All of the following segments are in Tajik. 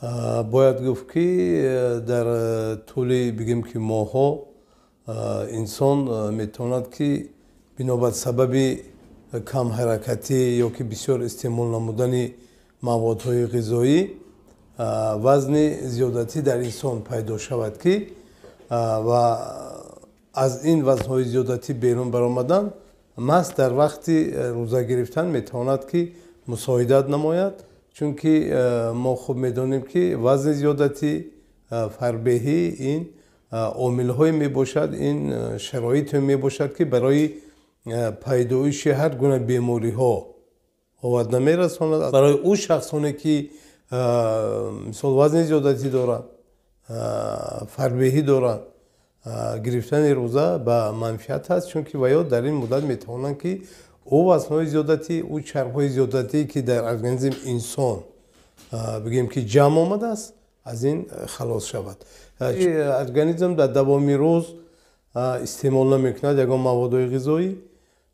Бояд гуфт, ки дар тӯли, бигем ки, моҳҳо инсон метавонад, ки бинобар сабаби камҳаракатӣ ё ки бисёр истеъмол намудани маводҳои ғизоӣ вазни зиёдатӣ дар инсон пайдо шавад, ки ва аз ин вазнҳои зиёдатӣ берун баромадан маҳз дар вақти рӯза гирифтан метавонад, ки мусоидат намояд. Чунки мо хуб медонем, ки вазни зиёдатӣ, фарбеҳӣ ин омилҳое мебошад, ин шароите мебошад, ки барои пайдоиши ҳар гуна бемориҳо оварда мерасонад. Барои ӯ шахсоне, ки мисол вазни зиёдатӣ доранд, фарбеҳӣ доранд, гирифтани рӯза ба манфиат аст, чунки ваё дар ин муддат метавонанд, ки ӯ вазнҳои зиёдатӣ, ӯ чарбҳои зиёдатӣ, ки дар организми инсон, бигем ки, ҷамъ омадааст, аз ин халос шавад. Организм дар давоми рӯз истеъмол намекунад ягон маводҳои ғизоӣ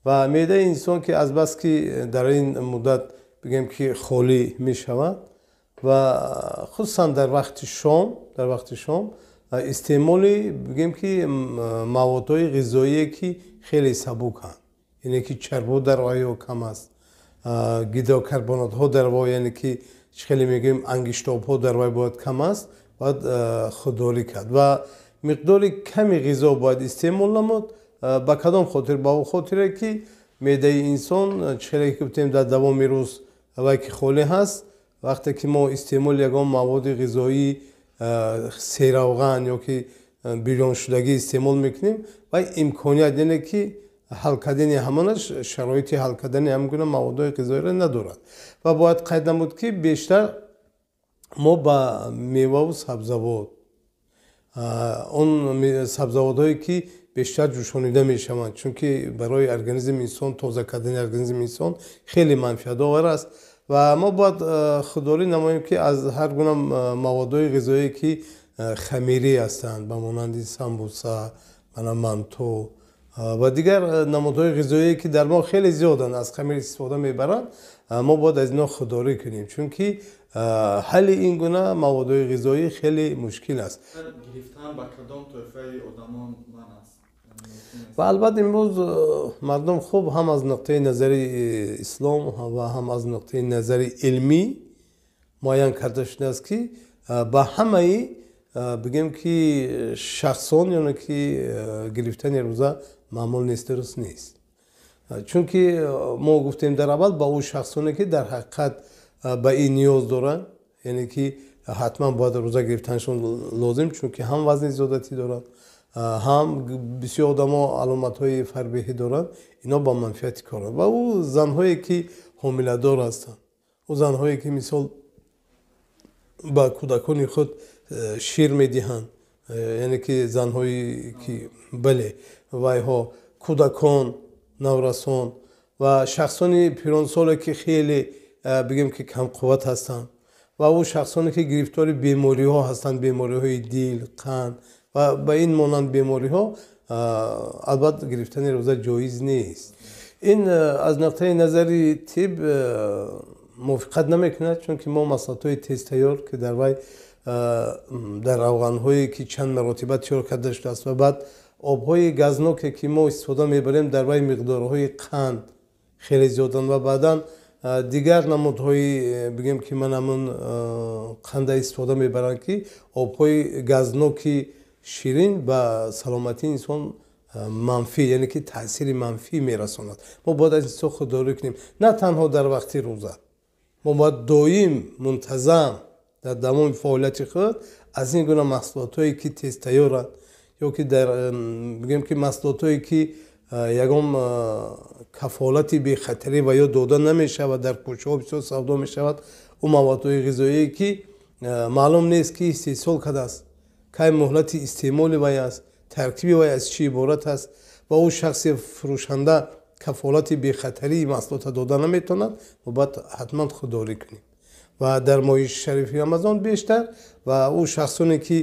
ва меъдаи инсон, ки азбаски дар ин муддат, бигем ки, холӣ мешавад ва хусусан дар вақти шом истеъмоли, бигем ки, маводҳои ғизоие, ки хеле сабуканд, яъне ки чарбҳо дар вайҳо кам аст, гидрокарбонатҳо дар вай, яъне ки чӣ хеле мегӯем, ангиштобҳо дар вай бояд кам аст, бояд худдорӣ кард ва миқдори ками ғизо бояд истеъмол намуд. Ба кадом хотир? Ба он хотире, ки меъдаи инсон, чӣ хеле ки гуфтем, дар давоми рӯз вай ки холӣ ҳаст, вақте ки мо истеъмоли ягон маводи ғизоии серавған ё ки бирёншудагӣ истеъмол мекунем, вай имконият, яъне ки ҳал кардани ҳамонаш, шароити ҳал кардани ҳамин гуна маводҳои ғизоиро надорад. Ва бояд қайд намуд, ки бештар мо ба меваву сабзавот, он сабзавотҳое, ки бештар ҷӯшонида мешаванд, чунки барои организми инсон, тоза кардани организми инсон хеле манфиатовар аст. Ва мо бояд худдорӣ намоем, ки аз ҳар гуна маводҳои ғизоие, ки хамирӣ ҳастанд, ба монанди самбуса, мана манту ва дигар намудҳои ғизоие, ки дар мо хеле зиёданд, аз хамир истифода мебаранд, мо бояд аз инҳо худдорӣ кунем, чунки ҳалли ин гуна маводҳои ғизоӣ хеле мушкил аст. Гирифтан ба кадом тоифаи одамон манъ аст? Ва албатта, имрӯз мардум хуб ҳам аз нуқтаи назари ислом ва ҳам аз нуқтаи назари илмӣ муайян карда шудааст, ки ба ҳамаи, бигем ки, шахсон, яъне ки гирифтани рӯза маъмул нест, дуруст нест. Чунки мо гуфтем дар аввал, ба ӯ шахсоне, ки дар ҳақиқат ба ин ниёз доранд, яъне ки ҳатман бояд рӯза гирифтанашон лозим, чунки ҳам вазни зиёдатӣ доранд, ҳам бисёр одамо аломатҳои фарбеҳӣ доранд, ино ба манфиати коранд. Ва ӯ занҳое, ки ҳомиладор ҳастанд, ӯ занҳое, ки мисол ба кӯдакони худ шир медиҳанд, яъне ки занҳое, ки, бале, вайҳо, кӯдакон, наврасон ва шахсони пиронсоле, ки хеле, бигем ки, камқувват ҳастанд, ва ӯ шахсоне, ки гирифтори бемориҳо ҳастанд, бемориҳои дил, қанд ва ба ин монанд бемориҳо, албатта, гирифтани рӯза ҷоиз нест. Ин аз нуқтаи назари тиб мувофиқат намекунад, чунки мо маҳсулотҳои тезтайёр, ки дар вай дар равғанҳое, ки чанд маротиба тайёр карда шудааст, ва баъд обҳои газноке, ки мо истифода мебарем, дар вай миқдорҳои қанд хеле зиёданд ва баъдан дигар намудҳои, бигем ки, ман ҳамун қанда истифода мебаранд, ки обҳои газноки ширин ба саломатии инсон манфӣ, яъне ки таъсири манфӣ мерасонад. Мо бояд аз ин чизҳо худдорӣ кунем. На танҳо дар вақти рӯза, мо бояд доим, мунтазам дар давоми фаъолияти худ аз ин гуна маҳсулотҳое, ки тезтайёранд, ё ки дар, бигем ки, маҳсулотҳое, ки ягон кафолати бехатарӣ ва ё дода намешавад, дар кӯчаҳо бисёр савдо мешавад, ӯ маводҳои ғизоие, ки маълум нест, ки истеҳсол кардааст, кай муҳлати истеъмоли вай аст, таркиби вай аз чӣ иборат аст ва ӯ шахси фурӯшанда кафолати бехатарии маҳсулотро дода наметавонад, мо бояд ҳатман худдорӣ кунем. Ва дар моҳи шарифи Рамазон бештар. Ва ӯ шахсоне, ки,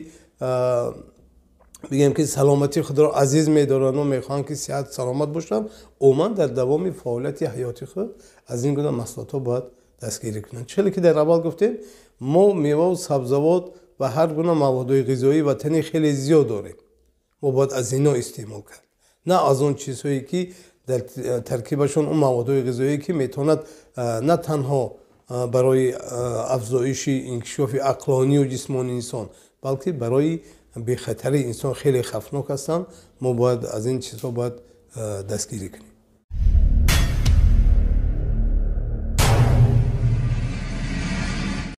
бигем ки, саломатии худро азиз медоранд ва мехоҳанд, ки сиҳату саломат бошанд, умуман дар давоми фаъолияти ҳаёти худ аз ин гуна маҳсулотҳо бояд Дастгирӣ кунанд. Челе ки дар аввал гуфтем, мо меваву сабзавот ва ҳар гуна маводҳои ғизоии ватанӣ хеле зиёд дорем. Мо бояд аз ино истеъмол кард, на аз он чизҳое, ки дар таркибашон он маводҳои ғизоие, ки метавонад на танҳо барои афзоиши инкишофи ақлонию ҷисмонии инсон, балки барои бехатарии инсон хеле хавфнок ҳастанд. Мо бояд аз ин чизҳо бояд дастгирӣ кунем.